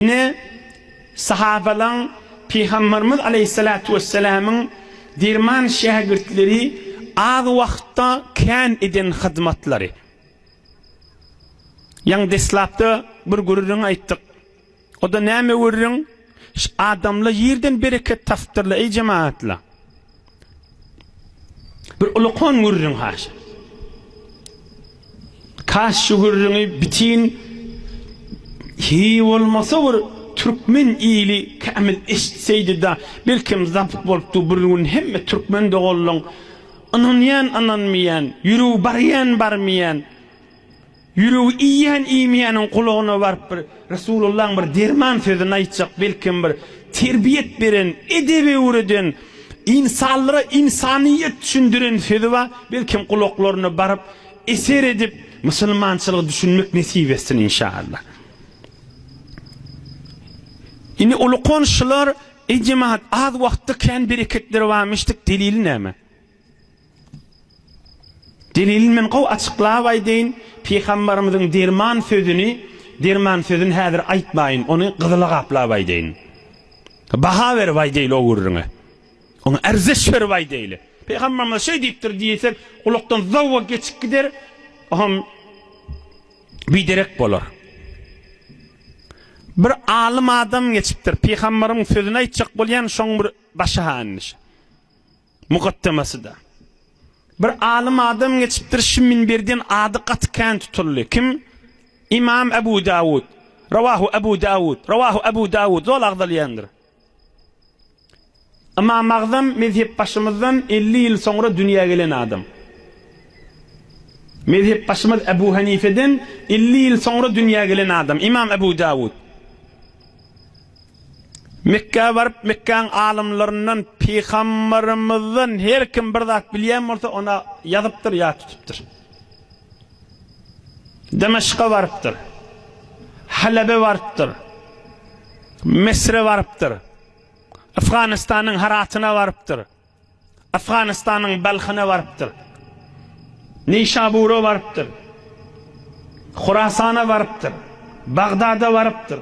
Ine, sahabalaň Pygamberimiz aleýhissalatu wessalamyň derman şägirtleri az wagtda kän eden hyzmatlary. Ýaňy deslapda bir gürrüň aýtdyk. O-da näme gürrüň? Şu adamlar ýerden bereket tapypdyrlar, eý jemagatlar. Bir ulukan gürrüň haşa. Kaş şu gürrüňi bitin hiý bolmasa bir türkmen ili kämil eşitseýdi-da, belkem zapyk bolupdy bir gün hemme türkmen doganlaň ynanýan ynanmaýan, ýüregi barýan barmaýan, Ýüregi iýýän iýmeýäniň gulagyna baryp bir Resulullaň bir derman sözüni aýtjak belkem bir terbiýet beren edep öwreden ynsanlara ynsanyýet düşündiren sözi bar belkem gulaklaryna baryp eser edip musulmançylygy düşünmek nesip etsin inşallah. Indi ulukan şular eý jemagat az wagtda kän bereketleri barmyşdyk delili näme? Delilini men gowy açyklap aýdaýyn, Pygambarymyzyň derman sözüni, derman sözüni häzir aýtmaýyn, ony gyzyla gaplap aýdaýyn. Baha berip aýdaýly o gürrüňe. Oňa ärzeş berip aýdaýly. Pygambarymyz şeý diýipdir diýsek, gulakdan zowwa geçip gider, oňam biderek bolar. Bir alym adam geçipdir, Pygambaryň sözüni aýtjak bolýan, şoň bir başy hanyş. Mukaddemasy-da. Bir alym adam geçipdir, şu minberden ady gaty kän tutuldy. Kim? Imam Ebu Dawud. Rawahu Ebu Dawud, Rawahu Ebu Dawud, zol agzalýandyr. Ymam Agzam mezhepbaşymyzdan 50 ýyl soňra dünýä gelen adam. Mezhepbaşymyz Ebu Hanifeden 50 ýyl soňra dünýä gelen adam, Imam Ebu Dawud. Mekgä baryp, Mekgäň alymlaryndan pygambarymyzdan her kim bir zat bilýän bolsa, ona ýazypdyr, ýat tutupdyr. Demeşka barypdyr. Halebe barypdyr. Mesre barypdyr. Afganystanyň Haratyna barypdyr. Afganystanyň Balhyna barypdyr. Neýşabura barypdyr. Horasana barypdyr. Bagdada barypdyr.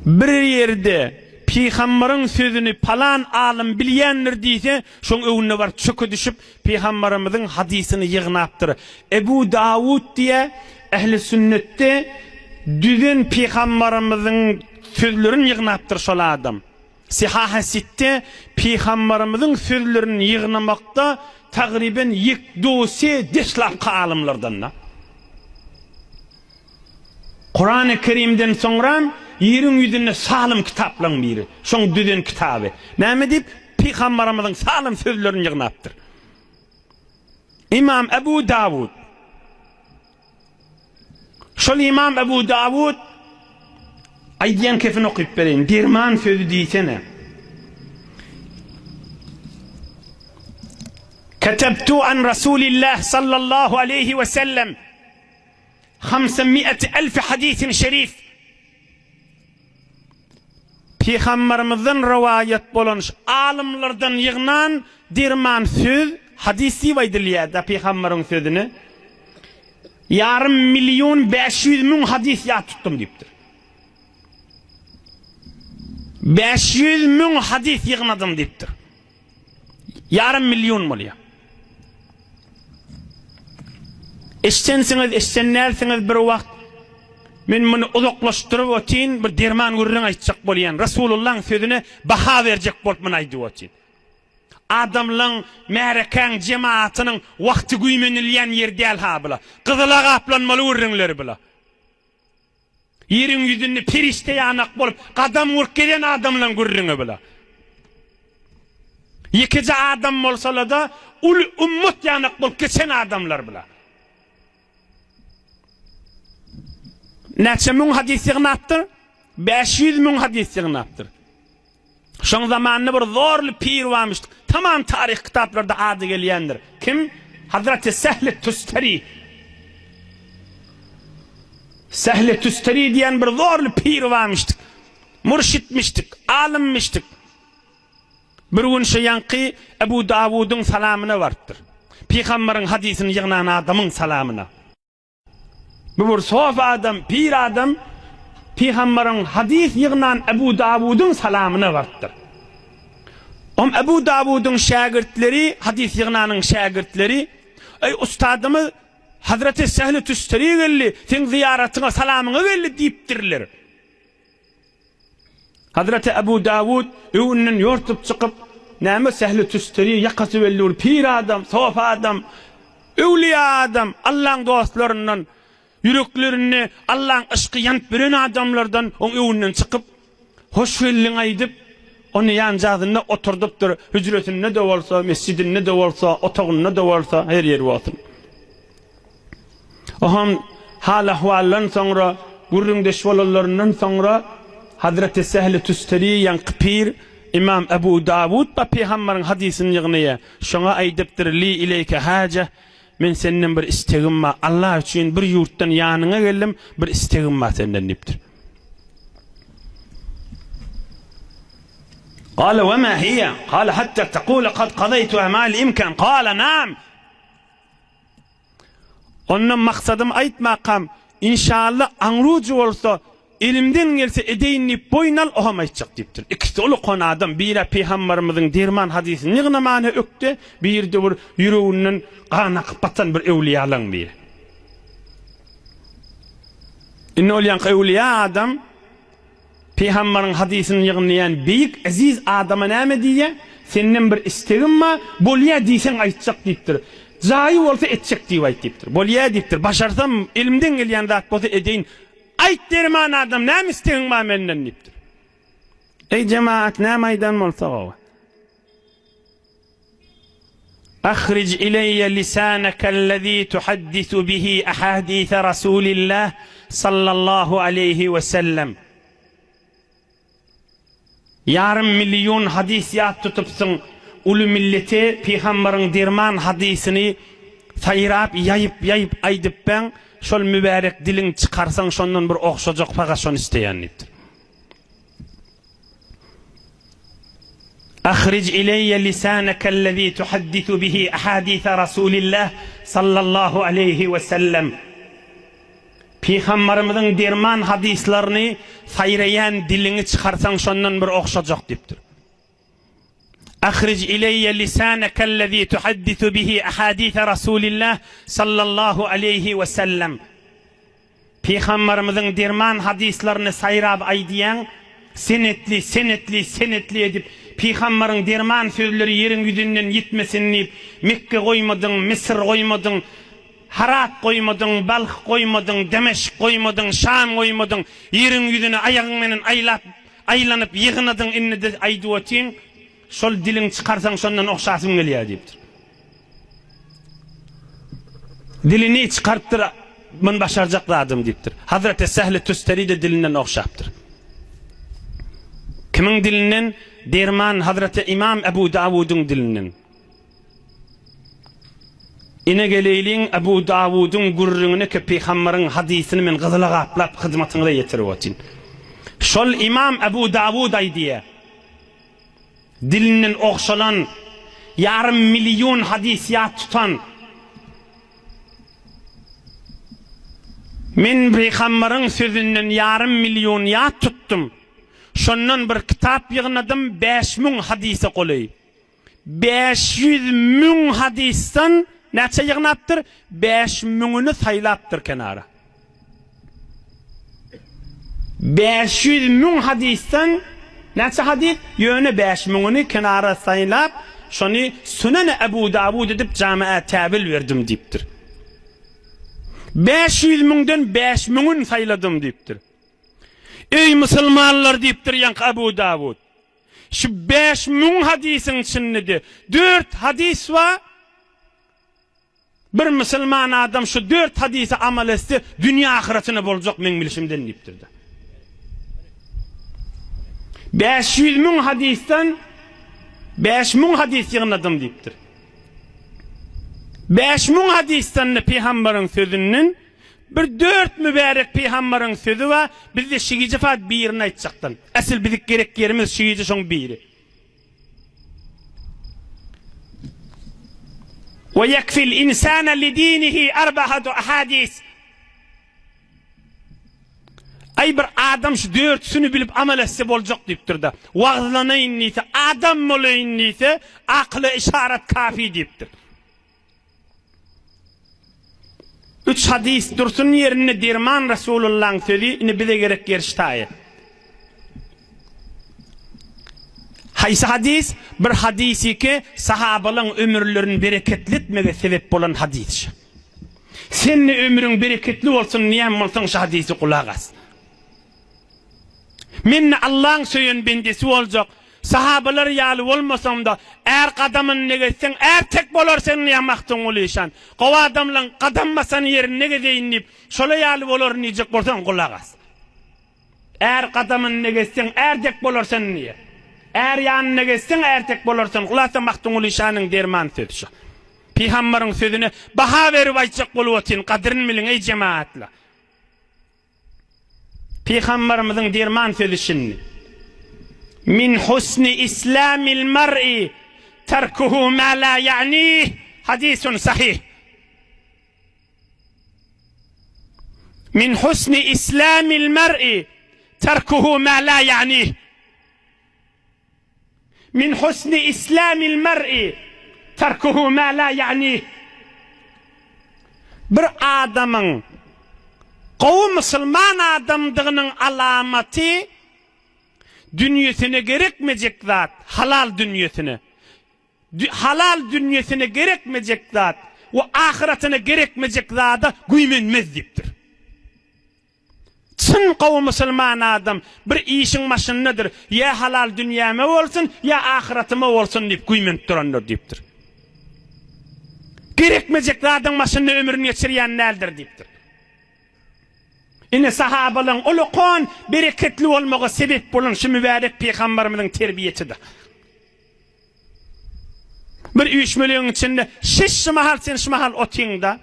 Bir ýerde pygambaryň sözüni palan alym bilýändir diýse, şoň öňünde baryp çöke düşüp, pygambarymyzyň hadysyny ýygnapdyr. Ebu Dawud diýä, ähli sünnetde düzen pygambarymyzyň sözlerini ýygnapdyr şol adam. Sihaha Sitte Pygambarymyzyň sözlerini ýygnamakda tagryben ýek-du-se deslapky alymlardan-da. Kurany Kerimden soňram ýeriň ýüzünde salym kitaplaryň biri. Şoň düzen kitaby. Näme diýip? Pygambarymyzyň salym sözlerini ýygnapdyr. Imam Ebu Dawud. Şol Ymam Ebu Dawud aýdýan kefini okyp bereýin. Derman sözi diýsene. Ketebtu an Rasulillah sallallahu aleýhi we sellem hamsami'ati elfi hadisin şerif. Pygambermizden rowaýat bolan alymlardan ýygnan derman söz hadys diýip aýdylýar-da pygamberiň sözüne. Ýarym million 500 müň hadys ýat tutdum diýipdir. 500 müň hadys ýygnadym diýipdir. Ýarym million bolýar. Eşdensiňiz, eşden dälsiňiz bir wagt men muny uzaklaşdyryp otyn, bir derman gürrüň aýtjak bolýan. Resulullaň sözüne baha berjek bolup muny aýdyp otyn. Adamlaň, märekäň, jemaatynyň wagty güýmenilýän ýer däl ha bula. Gyzyla gaplanmaly gürrüňleri bula. Ýeriň ýüzünde perişde ýanak bolup, gadam urup gezen adamlaň gürrüňi bula. Ýekeje adam bolsala-da, uly ummat ýanak bolup geçen adamlar bula. Näçe müň hadys ýygnapdyr? 500 müň hadys ýygnapdyr. Şoň zamanynda bir zorly pir barmyş. Tamam taryh kitaplarda ady gelýändir. Kim? Hazreti Sehli Tüsteri. Sehli Tüsteri diýen bir zorly pir barmyş. Murşitmişdik, alymmyşdyk. Bir gün şu ýaňky Ebu Dawudyň salamyna barypdyr. Pygambaryň hadysyny ýygnan adamyň salamyna. Bu bir sofy adam, pir adam. Pygambaryň hadys ýygnan Ebu Dawudyň salamyna barypdyr. Om Ebu Dawudyň şägirtleri, hadys ýygnanyň şägirtleri, Eý, ustadymyz, Hazreti Sehli Tüsteri geldi, seň zyýaratyňa, salamyňa geldi diýipdirler. Hazreti Ebu Dawud öwünden ýortup çykyp, Näme Sehli Tüsteri ýakasy belli bir pir adam, sopy adam, öwlüýä adam, Allaň dostlaryndan, ýüreklerinde Allaň yşky ýanyp ýören adamlardan oň öwünden çykyp, hoş geldiň aýdyp, ony ýanjagzynda oturdypdyr, hüjresinde-de bolsa, mesjidinde-de bolsa, otagynda-da bolsa, her ýeri bolsun. Oňam hal-ahwaldan soňra, gürrüňdeş bolanlaryndan soňra, Hazreti Sehli Tüsteri ýaňky pir Ymam Ebu Dawud ba pygambaryň hadysyny ýygnaýar. Şoňa aýdypdyr, Li ileýke haje, men senden bir istegim bar, Allah üçin bir ýurtdan ýanyňa geldim, bir istegim bar senden diýipdir. Gale we ma hiýe? Gale hatta tekule kad kazaýtuha ma'al imkan. Gale naam. Onda maksadym aýtmakam, inşalla aňrujy bolsa, elimden gelse edeýin diýip boýun al, oham aýtjak diýipdir. Ikisi uly kon adam, biri pygambarymyzyň derman hadysyny ýygnamana ökde, biri-de bir ýüreginden gan akyp batan bir öwlüýalaň biri. Indi ol ýaňky öwlüýä adam Pygambaryň hadysyny ýygnaýan beýik eziz adama näme diýýär? Senden bir istegim bar, bolýa diýseň aýtjak diýipdir. Jaýy bolsa etjek diýip aýt diýipdir. Bolýa diýipdir. Başarsam, elimden gelýän zat bolsa edeýin. Aýt derman adam, näme istegiň bar menden diýipdir. Eý jemagat, näme aýdan bolsa gowy. Ahrij ileýe lisanekellezî tuhaddisu bihi ahadise Rasulillah sallallahu aleýhi we sellem. Ýarym million hadys ýat tutupsyň, uly millete pygambaryň derman hadysyny saýrap ýaýyp-ýaýyp aýdypbäň, şol mübärek diliň çykarsaň şondan bir ogşajak fakat şony isleýän diýipdir. Ahrij ileýe lisanekellezî tuhaddisu bihi ahadise Rasulillah sallallahu aleýhi we sellem. Pygambarymyzyň derman hadyslaryny saýraýan diliňi çykarsaň şondan bir ogşajak diýipdir. Ahrij ileýe lisanekellezî tuhaddisu bihi ahadise Rasulillah sallallahu aleýhi we sellem. Pygambarymyzyň derman hadyslaryny saýrap aýdýaň, senetli, senetli, senetli edip, pygambaryň derman sözleri ýeriň ýüzünden ýitmesin diýip, Mekge goýmadyň, Misr goýmadyň, Harat goýmadyň, Balh goýmadyň, Demeşk goýmadyň, Şam goýmadyň, ýeriň ýüzüni aýagyň menen aýlap, aýlanyp ýygnadyň, indi-de aýdyp otyň, şol diliňi çykarsaň şondan ogşasym gelýär diýipdir. Dilini çykarypdyr, Muny başarjak zadym diýipdir. Hazreti Sehli Tüsteri-de dilinden ogşapdyr. Kimiň dilinden? Derman Hazreti Ymam Ebu Dawudyň dilinden. Ine geleýliň Ebu Dawudyň gürrüňine ki pygambaryň hadysyny men gyzyla gaplap hyzmatyňyza ýetirip otyryn. Şol Ymam Ebu Dawud aýdýar. Dilinden ogşalan, ýarym million hadys ýat tutan, Men pygambaryň sözünden ýarym million ýat tutdum. Şondan bir kitap ýygnadym, 5000 hadysa golaý. 500 müň hadysdan näçe ýygnapdyr? Bäş müňüni saýlapdyr kenara. 500 müň hadysdan näçe hadys? Ýöne bäş müňüni kenara saýlap, şony Sunene Ebu Dawud edip jamaä täwil berdim diýipdir. 500 müňden bäş müňüni saýladym diýipdir. Eý musulmanlar diýipdir ýaňky Ebu Dawud. Şu 5000 hadysyň içinde-de dört hadys bar. Bir musulman adam şu dört hadysa amal etse, dünýä ahyratyna boljak meň bilşimden diýipdir-de. 500 müň hadysdan 5000 hadys ýygnadym diýipdir. 5000 hadysdan-da pygambaryň sözünden bir dört mübärek pygambaryň sözi bar, bizde şu gije fat birini aýtjakdan. Asyl bizi gerek ýerimiz şu gije şoň biri. We ýekfil insana li dinihi arba'atu ahadis. Aý bir adam şu dörtüsini bilip amal etse boljak diýipdir-de. Wagyzlanaýyn diýse, adam bolaýyn diýse, akyla yşarat kafi diýipdir. Üç hadys dursun ýerinde derman Resulullaň sözi indi bize gerek ýer ştaýy. Haýsy hadys? Bir hadysiki sahabalaň ömürlerini bereketli etmege sebep bolan hadys. Sende ömrüň bereketli bolsun diýen bolsaň şu hadysy gulak as. Mende Allaň söýen bendesi boljak, sahabalar ýaly bolmasamda, är gadamyny gezseň, är tek bolar sen diýýär Magtymguly işan. Gowy adamlaň gadam basan ýerinde gezeýin diýip, şola ýaly bolaryn diýjek bolsaň gulak as. Är gadamyny gezseň, är dek bolar sen diýýär. Är ýanynda gezseň, är tek bolar sen. Hulasa Magtymguly işanyň derman sözi şu. Pygambaryň sözüne baha berip aýtjak bolup otyryn, gadyryny biliň eý jemagatlar. Pygambarymyzyň derman sözi şindi. Min husni islamil mar'i terkuhu ma la ya'nih hadisun sahih. Min husni islamil mar'i terkuhu ma la ya'nih. Min husni islamil mar'i terkuhu ma la ya'nih. Bir adamyň gowy musulman adamdygynyň alamaty dünýesine gerekmejek zat, halal dünýesine, halal dünýesine gerekmejek zat we ahyratyna gerekmejek zada güýmenmez diýipdir. Çyn gowy musulman adam bir işiň başyndadyr, ýa halal dünýäme bolsun, ýa ahyratyma bolsun diýip güýmenip durandyr diýipdir. Gerekmejek zadyň başynda ömrüni geçirýän däldir diýipdir. Ine sahabalaryň ulakan bereketli bolmaga sebep bolan şu mübärek pygambarymyzyň terbiýesidir. Bir üýşmelegiň içinde şiş şu mahal sen şu mahal otyňda.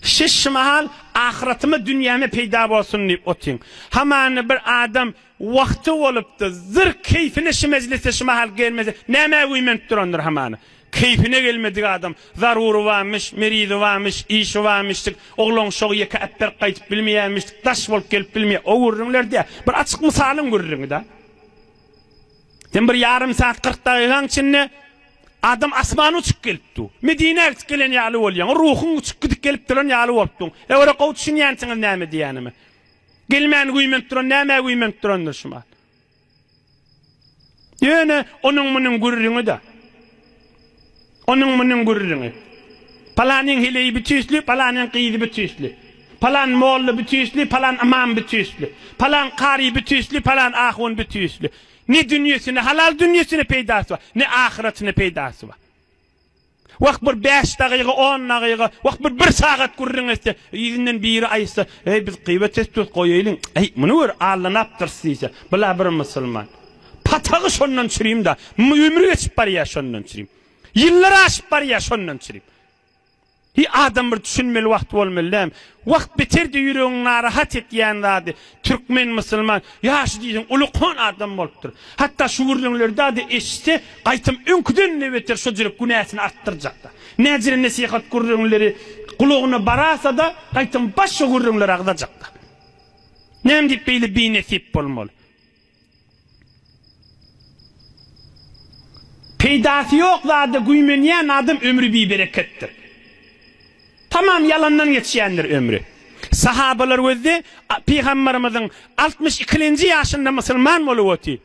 Şiş şu mahal ahyratyma dünýäme peýda bolsun diýip otyň. Hamana bir adam wagty bolupdy, zyr keýfine şu mejlise şu mahal gelmese nämä güýmenip durandyr hamana. Keýfine gelmedik adam zarury barmyş, merizi barmyş, işi barmyşdyk, oglan şogy ýeke äpberip gaýdyp bilmeýärmişdik, daş bolup gelip bilmeýär. O gürrüňler däl. Bir açyk mysalyň gürrüňi-dä. Sen bir ýarym saat 40 dagygaň içinde Adam asmana uçup gelip dur. Medinä gidip gelen ýaly bolýaň. Ruhuň uçup gidip gelip duran ýaly bolup duň. Ewre gowy düşünýänsiňiz näme diýýänime. Gelmän güýmenip duran nämä güýmenip durandyr şu mal. Ýöne onuň munuň gürrüňi-de. Onuň munuň gürrüňi. Palanyň heleýi bütüsli, palanyň gyzy bütüsli. Palan molla bütüsli, palan ymam bütüsli. Palan kary bütüsli, palan ahun bütüsli. Ne dünýesine, halal dünýesine peýdasy bar, ne ahyratyna peýdasy bar. Wah bir bäş dagyga, on dagyga, wah bir bir sagat gürrüň etse, yzyndan biri aýtsa, Eý, biz gybat etdik, goýaýlyň, eý, muny gör, allanapdyrys diýse, bula bir musulman. Patagy şondan çürim-da, ömri geçip barýar şondan çürim. Ýyllar aşyp barýar şondan çürim. Hi adam bir düşünmeli wagt bolmaly dämi? Wagt beterdi ýüregiňi narahat etýän zady türkmen musulman ýaşy diýseň ulukan adam bolupdyr. Hatda şu gürrüňleri dady eşitse gaýtam öňküden-de beter şo jürek günäsini artdyrjakda. Näjire nesihat gürrüňleri gulagyna barasada gaýtam baş şo gürrüňleri agzajakda. Näme diýip beýle binesip bolmaly? Peýdasy ýok zada güýmenýän adam ömri bibereketdir. Tamam ýalandan geçýändir ömri. Sahabalar gözde Pygambarymyzyň 62-nji ýaşynda musulman bolup otyr.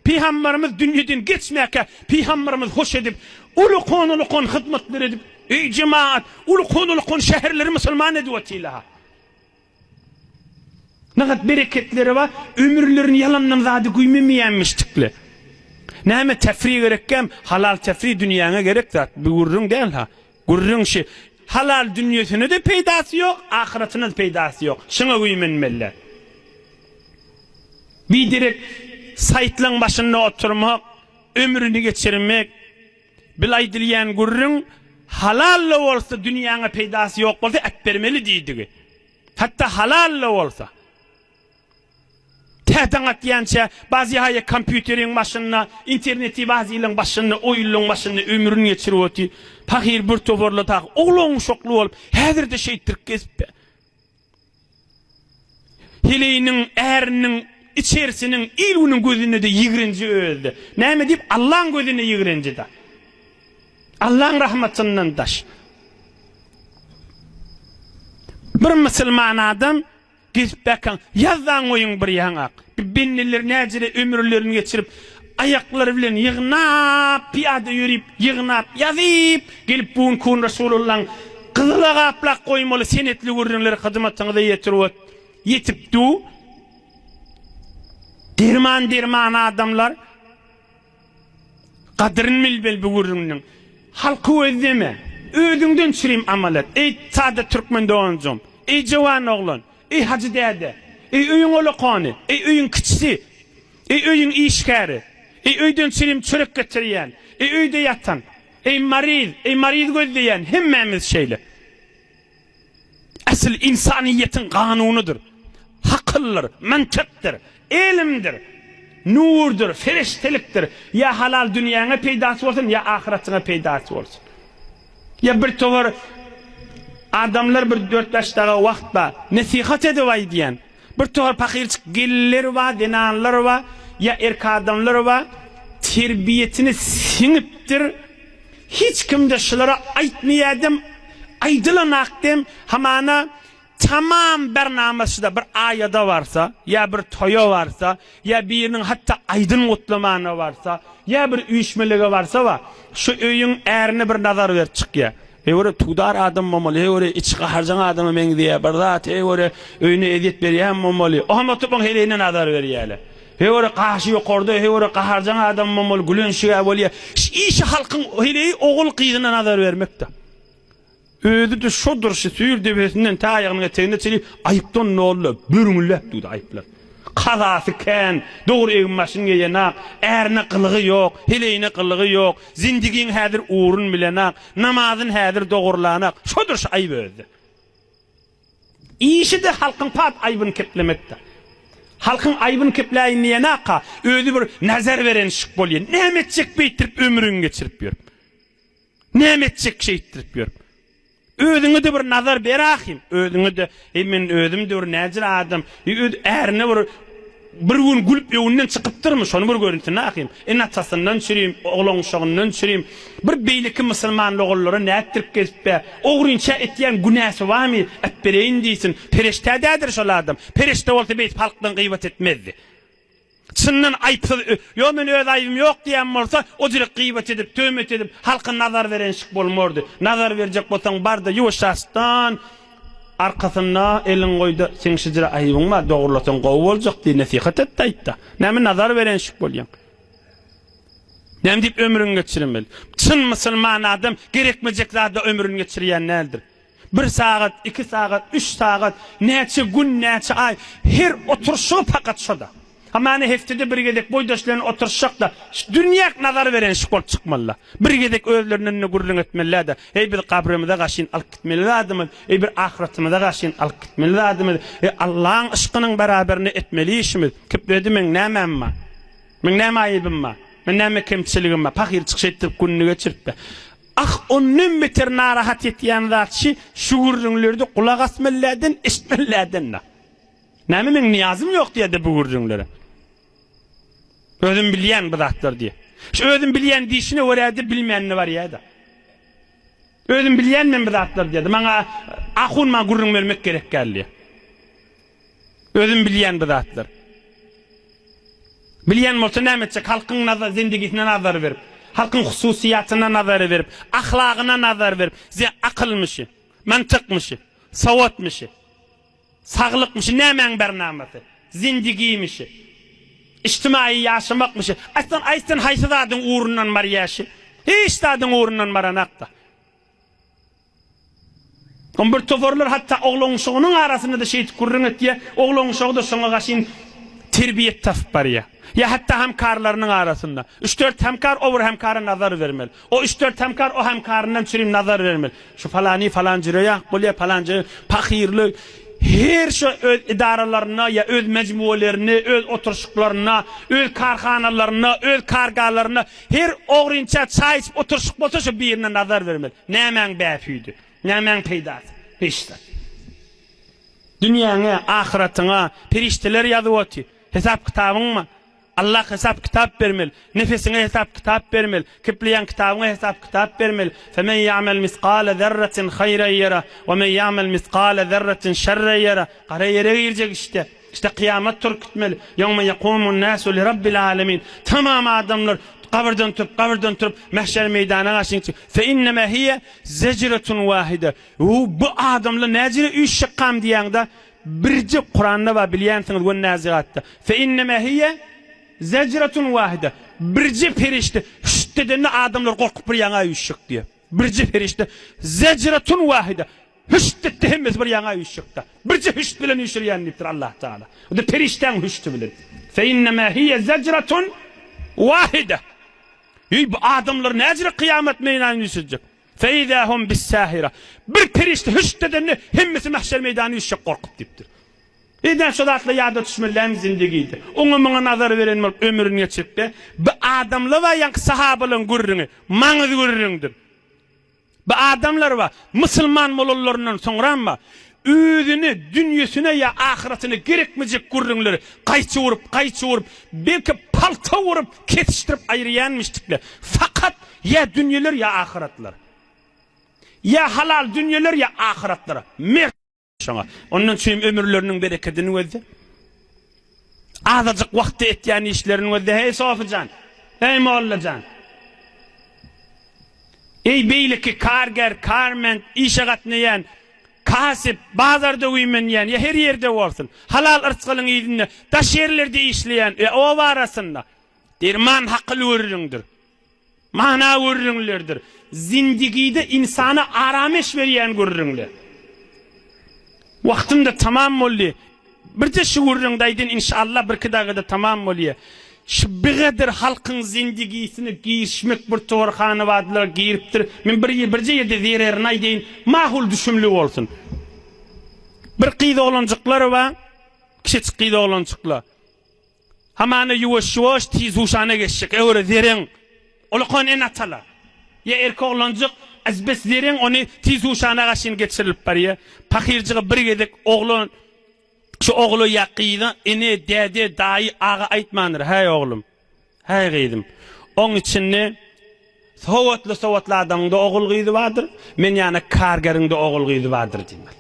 Pygambarymyz dünýeden geçmäkä Pygambarymyz hoş edip, ulukan-ulukan hyzmatlar edip, eý jemaat, ulukan-ulukan şäherleri musulman edip otyrlar. Nagat bereketleri bar, ömürlerini ýalandan zady güýmemeýänmişdikle. Näme tefri gerekkäm, halal tefri dünýäňe gerek zat, bu gürrüň däl ha. Gürrüň şi, halal dünýesine-de peýdasy ýok, ahyratyna-da peýdasy ýok. Şuňa güýmenmeliler. Biderek saýtlaň başynda oturmak, ömrüni geçirmek, Bil aýdylýan gürrüň halal-da bolsa dünýäňe peýdasy ýok bolsa äpbermeli diýdigi. Hatda halal-da bolsa. Tä daň atýança bazy haýa kompýuteriň başynda, interneti bazylaň başynda, oýunlaň başynda ömrüni geçirip otyr. Pahyr bir toparla dagy oglan-uşakly bolup, häzir-de şeýtdirip gezip. Heleýiniň, äriniň, içerisiniň, il-günüň gözünde-de ýigrenji özi-de. Näme diýip, Allaň gözünde ýigrenji-de. Allaň rahmatyndan daş. Bir musulman adam Gezip bakaň, ýazdaň goýuň bir ýaňak. Bi bendeler näjele ömürlerini geçirip, aýaklary bilen ýygnap, pyýada ýörip, ýygnap, ýazyp, gelip bu günki gün Resulullaň gyzyla gaplap goýmaly senetli gürrüňleri hyzmatyňyza ýetirip, ýetip du. Derman-derman adamlar. Gadyryn bilmeli bu gürrüňniň. Halky gözleme. Özüňden çürim amal et. Eý, sada türkmen doganjygym! Eý, jowan oglan! Eý, hajy däde! Eý, öýüň ulakany! Eý, öýüň kiçisi! Eý, öýüň işgäri! Eý, öýden çürim çörek getirýän! Eý, öýde ýatan! Eý, maryz! Eý, maryz gözleýän! Hemmämiz şeýle. Asyl ynsanyýetiň kanunydyr. Hakyldyr, mantykdyr, elmdir, nurdur, feriştelikdir. Ýa halal dünýäňe peýdasy bolsun, ýa ahyratyňa peýdasy bolsun. Ýa bir towar adamlar bir dört-bäş daga wagt bar, nesihat edip aýdýan. Bir towar pahyrçyk gelinler bar, zenanlar bar, ýa erk adamlar bar, terbiýesine siňipdir. Hiç kimde şulara aýtmaýadam, aýdylanakdem, hamana tamam bernamasy-da bir aýada barsa, ýa bir toýa barsa, ýa biriniň hatda aýdyn gutlamana barsa, ýa bir üýşmelige barsa bar, şu öýüň ärine bir nazar berip çykýar. Heý göre tugdar adam bolmaly, heý göre içi gaharjaň adama meňzeýär, bir zat, heý göre öýüne ezýet berýän bolmaly. Oňam oturyp oň heleýine nazar berýärler. Heý göre gaşy ýokarda, heý göre gaharjaň adam bolmaly, gülenşig-ä bolýar. Işi halkyň heleýi ogul-gyzyna nazar bermekde. Özi-de şo durşy süýr depesinden tä aýagynyň etegine çenli aýypdan doly, börňülläp durdy aýyplar. Kazasy kän, dogry egin-başyn geýenak, ärine gylygy ýok, heleýine gylygy ýok, zindigiň häzir ugrun bilenak, namazyn häzir dogurlanak, şodur şu aýyp özde. Işi-de halkyň pat aýbyny keplemekde. Halkyň aýbyny kepläýin diýenaka, özi bir nazar berenşik bolýar. Näme etjek beýtdirip ömrüňi geçirip ýörüp. Näme etjek şeýtdirip ýörüp. Özüňe-de bir nazar ber ahym. Özüňe-de, eý men özüm-de bir näjir adam. Eý öz ärine bir bir gün gülüp öňünden çykypdyrmy, şony bir görünsin ahym. Ene-atasyndan çürim, oglan-uşagyndan çürim. Bir beýleki musulman ogullara nätdirip gezip-ä. Ogrynça etýän günäsi barmy, äpbereýin diýsin. Pereşdä dädir şol adam. Pereşde bolsa beýdip halkdan gybat etmezdi. Çyndan aýypsyz, ýo men öz aýybym ýok diýýän bolsa, o jürek gybat edip, töhmet edip, halka nazar berenşik bolmardy. Nazar berjek bolsaň bar-da ýuwaşjaşdan arkasynda eliňi goý-da, seň şu jüre aýybyň bar, dogrulasaň gowy boljak diý, nesihat et-de aýt-da. Näme nazar berenşik bolýaň? Näme diýip ömrüňi geçirmeli? Çyn musulman adam gerekmejek zada ömrüni geçirýän däldir. Bir sagat, iki sagat, üç sagat, näçe gün, näçe aý, her oturyşygy pakat şo-da. Hamana hepdede bir gezek boýdaş bilen oturyşjak-da, şu dünýäk nazar berenşik bolup çykmaly-da. Bir gezek özlerinden-de gürrüň etmeli-dä-de, Eý, biz gabrymyza gaşyn alyp gitmeli zadymyz, eý, bir ahyretimize gaşyn alyp gitmeli zadymyz, eý, Allaň yşkynyň beraberinde etmeli işimiz, kipledi meň nämäm bar? Meň näme aýybym bar? Men näme kemçiligim bar? Pahyr çykyş etdirip gününi geçirip-de. Ah, ondan beter narahat etýän zat şi, şu gürrüňlerde gulak asmalyläden, eşitmeliläden-de. Näme meň nyýazym ýok diýýär-de bu gürrüňlere. Özüm bilýän bu zatlary diýýär. Şu özüm bilýän diýşine görä-de bilmänine barýar-da. Özüm bilýän men bu zatlary diýýär-de. Maňa ahun maňa gürrüň bermek gerek däl diýýär. Özüm bilýän bu zatlar. Bilýän bolsa näme etjek? Halkyň nazar zendigisine nazar berip, halkyň hususyýatyna nazar berip, ahlagyna nazar berip, ze akylmyşy, mantykmyşy, sowatmyşy, saglykmyşy nämäň bernamasy? Zendigimişi, içtimaýy ýaşamakmyşy. Aýtsan, aýtsan haýsy zadyň ugrundan barýaşy? Hiç zadyň ugrundan baranakda. On bir toparlar hatda oglan-uşagynyň arasynda-da şeýdip gürrüň etýär, oglan-uşagy-da şoňa gaşyn terbiýet tapyp barýar. Ýa hatda hemkarlarynyň arasynda. Üç-dört hemkar o bir hemkara nazar bermeli. O üç-dört hemkar o hemkaryndan çürim nazar bermeli. Şu falany falan jüre ýak bolýar, falan jüre pahyrly her şu öz edaralarynda ýa öz mejmualerinde, öz oturyşyklarynda, öz karhanalarynda, öz kargalarynda her ogrynça çaý içip oturyşyk bolsa şu birine nazar bermeli. Nämäň bähbidi? Nämäň peýdasy? Hiç zat. Dünýäňe, ahyratyňa perişdeler ýazyp otyr. Hesap-kitabyň bar. Allah hesap-kitap bermeli. Nefesiňe hesap-kitap bermeli. Kepleýän kitabyňa hesap-kitap bermeli. Femen ýa'mel misgale zerretin haýran ýera, we men ýa'mel misgale zerretin şerren ýera. Gara ýere girjek işte. İşte kyýamat turup gitmeli. Ýewme ýekumun nasu li rabbil alemin. Tamam adamlar gabyrdan turup, gabyrdan turup mähşer meýdana garşy Fe innema hiýe zejretun wahide. Bu adamlar näjire üýşjekkam diýýäňde Birje Kuranda bar bilýänsiňiz we Nazigatda. Fe innema hiýe zejretun wahide. Birje perişde şşt edende adamlar gorkup bir ýaňa üýşjek diýýär. Birje perişde zejretun wahide. Hüşt etdi hemmesi bir ýaňa üýşjekde. Birje hüşt bilen üýşürýän diýipdir Allah Taala. O da perişdäň hüşti bilen. Fe innema hiýe zejretun wahide. Eý bu adamlar näjire kyýamat meýdanyna üýşjek. Feizâ hum bis-sâhira. Bir perişde hüşt edende hemmesi mahşer meýdanyna üýşjek gorkup diýipdir. Eden şo zatlar ýada düşmeli dälmi zindigide. Oňa muňa nazar beren bolup ömrüni geçiripde. Bu adamlar bar ýaňky sahabalaryň gürrüňi maňyz gürrüňdir. Bu adamlar bar musulman bolanlaryndan soňram bar özüne dünýesine ýa ahyratyna gerekmejek gürrüňleri gaýçy urup gaýçy urup belki palta urup kesişdirip aýyrýanmyşdyklar. Fakat Ýa dünýeler ýa ahyratlar. Ýa halal dünýeler ýa ahyratlar. Mert şoňa. Ondan üçin ömürleriniň berekedini gözle. Azajyk wagtda etýän işlerini gözle. Heý Sofyjan! Heý Mollajan! Eý beýleki karger, karment, işe gatnaýan, kasyp, bazarda güýmenýän ýa her ýerde bolsun, halal yrsgalyň yzynda daş ýerlerde işleýän ýa oba arasynda derman hakyly gürrüňdir. Mana gürrüňlerdir. Zindigide ynsana arameş berýän gürrüňler. Wagtym-da tamam boldy. Birje şu gürrüňde aýdyn inşallah birki dagada tamam bolýa. Şu bigadyr halkyň zindigisine girişmek bir towar hanabadylara giripdir. Men bir birje ýerde zererini aýdaýyn, makul düşümli bolsun. Bir gyz oglanjyklar bar, kiçijik gyz oglanjyklar. Hamana ýuwaş-ýuwaş tizhuşana geçjek. Öwre zereň. Ulakan ene-atalar. Ýa erkek oglanjyk azbes zereň ony tizhuşana gaşyn geçirilip barýar. Pahyrjyga bir gezek oglan şu ogla ýa gyza ene, däde, daýy, aga aýtmandyr, Häý oglum. Häý gyzym. Oň içinde Sowatly-sowatly adamyň-da ogul-gyzy bardyr, men ýaly kargeriň-de ogul-gyzy bardyr diýmeli.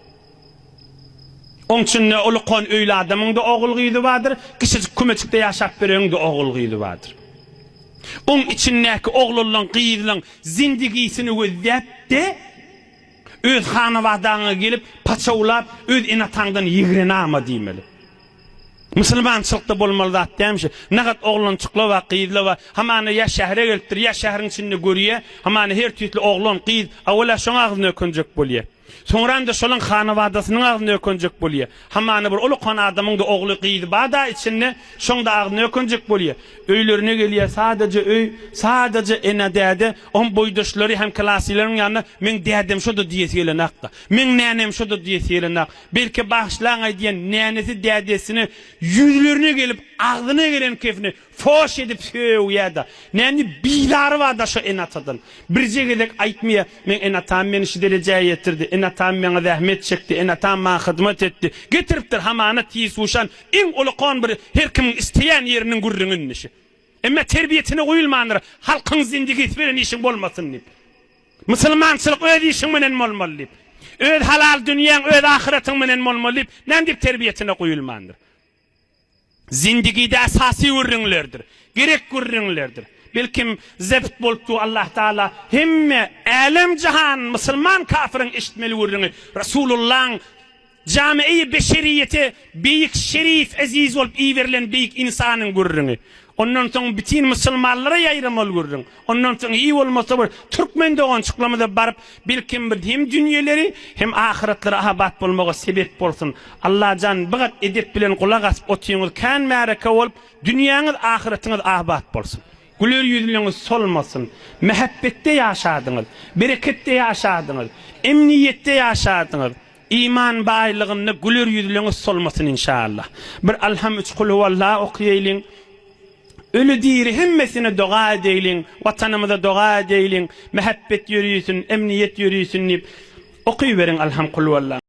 Oň içinde ulukan öýli adamyň-da ogul-gyzy bardyr, kiçijik kümejikde ýaşap beregiň-de ogul-gyzy bardyr. Oň içindäki oglanlaň, gyzlaň zindigisini gözläp-de, öz hanabadaňa gelip, paçawlap, öz ene-ataňdan ýigrenama diýmeli. Musulmançylykda bolmaly zat dälmiş. Nagat oglançyklar bar, gyzlar bar. Hamana ýa şähere gelipdir, ýa şäheriň içinde görýär. Hamana her tüýsli oglan, gyz, awala şoň agzyna ökünjek bolýar. Soňram-da şolaň hanabadasynyň agzyna ökünjek bolýar. Hamana bir ulukan adamyň-da ogly, gyzy bar-da içinde, şoň-da agzyna ökünjek bolýar. Öýlerine gelýär, sadaja öý, sadaja ene-däde, oň boýdaşlary, hemklasylarynyň ýanynda meň dädem şo-da diýesi gelenok-da. Meň nänem şo-da diýesi gelenok. Belki bagyşlaň-aý diýen nänesi dädesine ýüzlerine gelip agzyna gelen kefini foş edip sögýä-da. Näme bizary bar-da şo ene-atadan. Birje gezek aýtmaýa, meň ene-atam meni şu derejä ýetirdi, ene-atam maňa zähmet çekdi, ene-atam maňa hyzmat etdi. Getiripdir hamana tizhuşan iň ulakan bir her kimiň isleýän ýeriniň gürrüňi indi şu. Emma terbiýesine guýulmandyr, halkyň zindigisi bilen işiň bolmasyn diýip. Musulmançylyk öz işiň menen bolmaly diýip. Öz halal dünýäň, öz ahyratyň menen bolmaly diýip, näme diýip terbiýesine guýulmandyr. Zindigide esasy gürrüňlerdir. Gerek gürrüňlerdir. Belkim zebt bolup dur Allah Taala hemme älem jahan musulman kafiriň eşitmeli gürrüňi Resulullaň Jamiei beşeriýete beýik şerif eziz bolup iberilen beýik ynsanyň gürrüňi. Ondan soň bütin musulmanlara ýaýramaly gürrüň. Ondan soň iý bolmasa bir türkmen dogançyklarymyza baryp belkem bir hem dünýeleri hem ahyratlary abat bolmaga sebep bolsun. Allajan bigat edep bilen gulak asyp otyňyz kän märeke bolup dünýäňiz ahyratyňyz abat bolsun. Güler ýüzlüňiz solmasyn. Mähebbetde ýaşadyňyz. Bereketde ýaşadyňyz. Emniýetde ýaşadyňyz. Iman baýlygynda güler ýüzleňiz solmasyn inşallah. Bir Alham üç kulhuwallah okýaýlyň. Öli diri hemmesine doga edeýliň, watanymyza doga edeýliň, mähebbet ýörisin, emniýet ýörisin diýip okyberiň Alham kulhuwallah.